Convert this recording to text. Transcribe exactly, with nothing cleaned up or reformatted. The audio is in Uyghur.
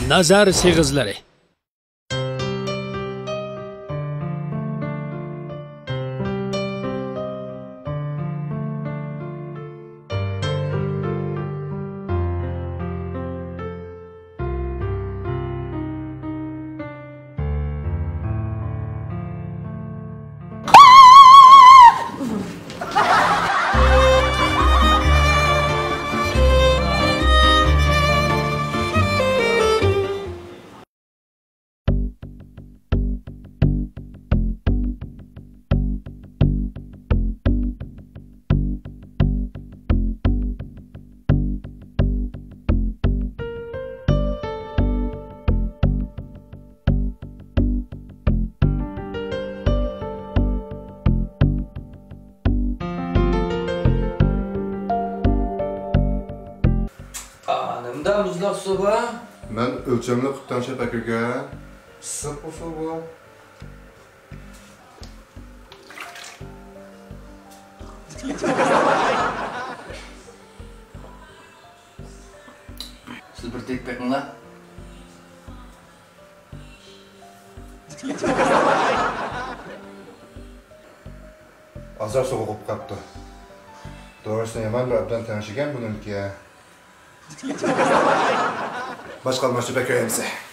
نازار سېغىزلىرى. ئا، نېمىدا مۇزلۇق سۇ بار؟ مەن ئۆلچەملىك قىلىپ تەڭشەپ ئەكىرگەن. ئىسسىقمۇ سۇ بۇ؟ سىز بىر تېگىپ بېقىڭلار. ئازراق سوغۇق بولۇپ قاپتۇ. توغرىسىنى يامان بىر ئوبدان تەڭشىگەن بۇنىڭكى. باشقا ئالماشتۇرۇپ بېقىۋېرەمسە.